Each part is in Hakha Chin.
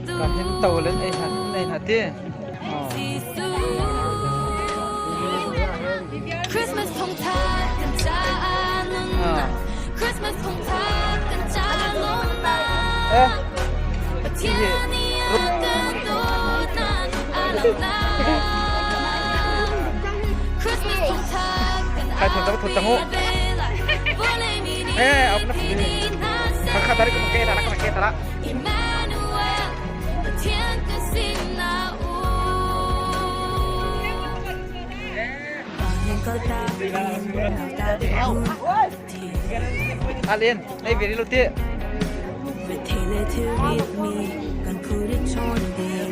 Ka hin to len ei han ei na ti. Christmas thong tha kan cha nun Christmas thong tha kan cha lom na Pathian ni kan dawt na alang na Christmas thong tha kan Khai thong tak thot tangu. Eh, aku nak ni. Kakak tarik ke ke tara ke ke tara. Emmanuel Pathian ka sin na u Alien, nei very lo ti.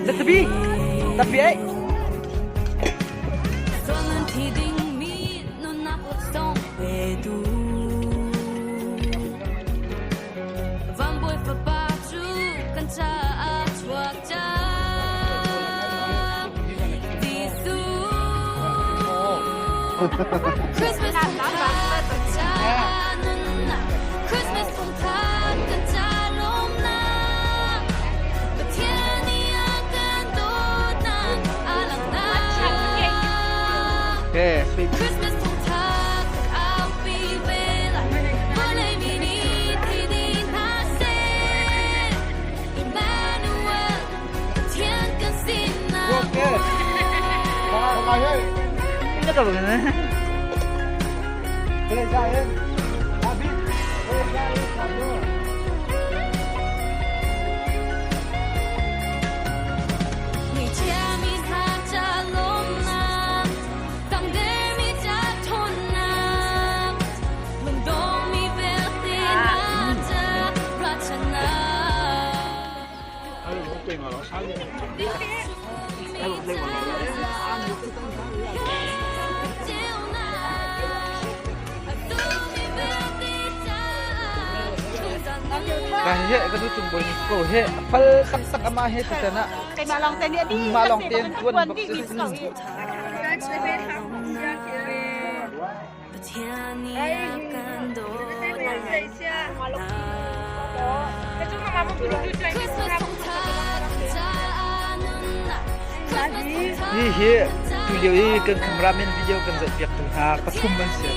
Tapi, tapi ai. Christmas Okay, sweet. Okay. Ini kalau ni. Ka he ka nu cung boi ni ko he fal taktak ama he tu tan ah Keimah lawng te nih a dih mah lawng tein tuan bak si. Hi hi tu lio i kan cameraman video kan zoh piak tu hna pathum an si.